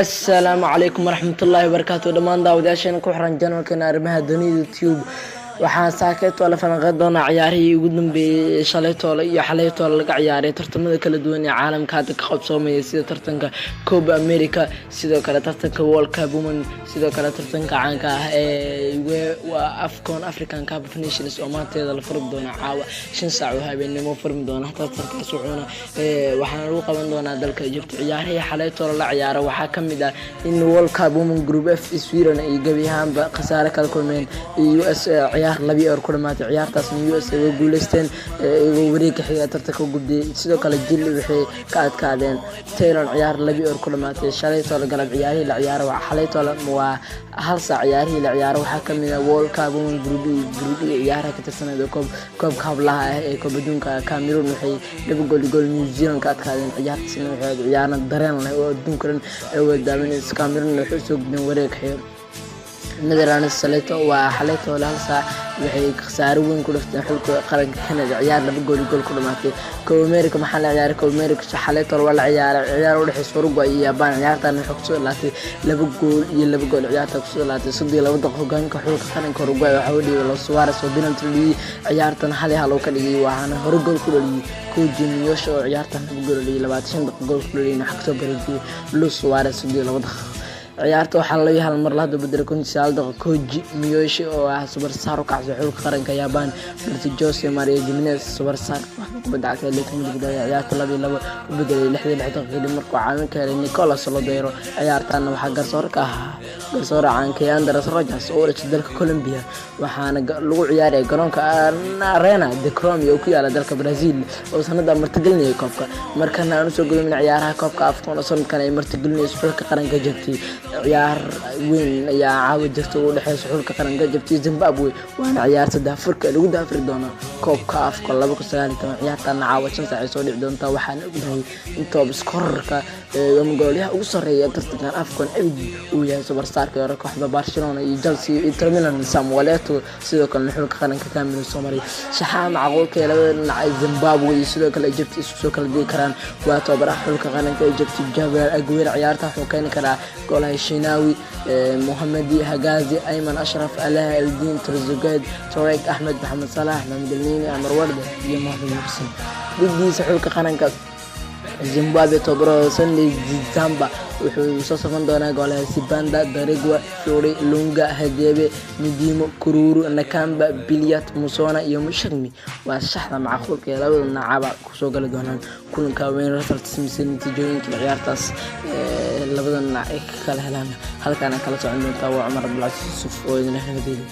Assalaamu calaykum waraxmatullaahi wabarakaatu. Dhammaan daawadayaasheena ku xiran janalkeena arrimaha dunida YouTube, waxaan saakeeto la falanqeyn doonaa ciyaarihii ugu dambeeyey shalay toole iyo xalay toole laga ciyaaray tartamada kala duwan ee caalamka hadda ka qabsoomaya, sida tartanka Copa America, sidoo kale tartanka World Cup Women, sidoo kale tartanka caanka ah ee waa AFCON, African Cup of Nations, oo maanteeda la furmi doona caawa 5 saac oo habeenimo furmi doona tartankaas, wuxuuna waxaana lagu qaban doonaa dalka Egypt. Ciyaarihii xalay toole la ciyaaro waxaa kamid ah in World Cup Women Group F, Sweden ay gebi ahaanba khasaare kala kulmeen US, ciyaar 2-0 ku dhamaatay. Ciyaartaasna USA way guuleysteen, iyagoo wareegga xiga tartanka u gudbiyey. Sidoo kale Chile waxay ka adkaadeen Thailand, ciyaar 2-0 ku dhamaatay. Shalay toole galab ciyaarihii la ciyaaro, xalay toole waa 1 saac ciyaarihii la ciyaaro, waxaa kamid ah World Cup Women Group E, Group E ciyaaraha ka tirsaneed oo koobka hablaha ah ee koob adduunka. Cameroon waxay 2 gool iyo gool New Zealand ka adkaadeen. Ciyaartaasna waxay ahayd ciyaarna dareen leh oo adduunka dhan ay wada daawanayso. Cameroon waxay usoo gudbeen wareeg xiga. Netherlands saleeto waa xalay toole 1 saac waxay khasaaro weyn ku dhifteen xulka qaranka Canada, ciyaar 2 gool iyo gool ku dhamaatay. Copa America maxaa la ciyaaray? Copa America xalay toole waa la ciyaaray ciyaar u dhexeysa Uruguay iyo Japan. Ciyaartan waxay kusoo ilaatay 2 gool iyo 2 gool. Ciyaarta kusoo ilaatay 32 daqiiqo hogaanka xulka qaranka Uruguay waxaa u dhiibay Luis Suarez oo penalty dhaliyay. Ciyaartan 1-1 oo ka dhigay, waxaana hore gool ku dhaliyay Koji Miyoshi oo ciyaartan 2 gool dhaliyay. 25 daqiiqo gool ku dhaliyay, waxaa kasoo bareejiyay Luis Suarez 32 daqiiqo. Ciyaarta waxaa 2-1 mar la hadda bedelay 59 daqiiqo Koji Miyoshi oo ah superstar u kacsan xulka qaranka Japan, balse Jose Maria Gimenez, superstar kooxda kubadda cagta Atletico Madrid, ayaa ciyaarta 2-2 u bedelay 66 daqiiqo kadib markuu caawin ka helay Nicolas Lodeiro. Ciyaartaana waxaa garsoore ka ahaa garsoore caanka Andres Rojas oo u dhashay dalka Colombia, waxaana lagu ciyaaraya garoonka Arena de Colombia oo ku yaala dalka Brazil oo sanada martigelinayay koobka. Markana aan usoo gudubin ciyaaraha koobka AFCON oo sanadkan ay martigelinayso xulka qaranka Egypt. Ciyaar weyn ayaa caawa jirta oo u dhexeysa xulka qaranka Egypt iyo Zimbabwe, waana ciyaarta daafurka lagu daafuri doono koobka AFCON 2019. Ciyaartana caawa 5 saac ay soo dhici doontaa. Waxaana ognahay in top scorerka ama goolyaha ugu sarreeya tartankan AFCON abid uu yahay superstarka hore kooxda Barcelona iyo Chelsea iyo Inter Milan, Samuel Eto'o, sidoo kalena xulka qaranka Cameroon soo maray. Shaxaha macquulka ee labada dhinac ee Zimbabwe iyo sidoo kale Egypt isku soo kala digi karaan waa tababaraha xulka qaranka Egypt Javier Aguirre. Ciyaarta wuxuu keeni karaa goolaha Shinawi, Mohamedi Hagazi, Ayman Ashraf, Alaha Eldin, Trezeguet, Tarek Ahmed, Maxamed Salah, Maxamed Elneny, Amar Warde iyo Mohamed Muhsin. Dhigiisa xulka qaranka Zimbabwe, tababarahooda Sunday Zamba wuxuu soo safan doonaa goolaha Sibanda, Darigwa, Fury, Lunga, Hadebe, Midimo, Kururu, Nakamba, Biliat, Musona iyo Mushagmi. Waa shaxda macquulka ee labada dhinacaba kusoo gali doonaan kulanka weyn. Results mise natiijooyinka ciyaartaas labada dhinac ay ka kala helaan halkaana kala socon doontaa. Waa Cumar Cabdulcasiis Yuusuf oo idin nabadgelyo.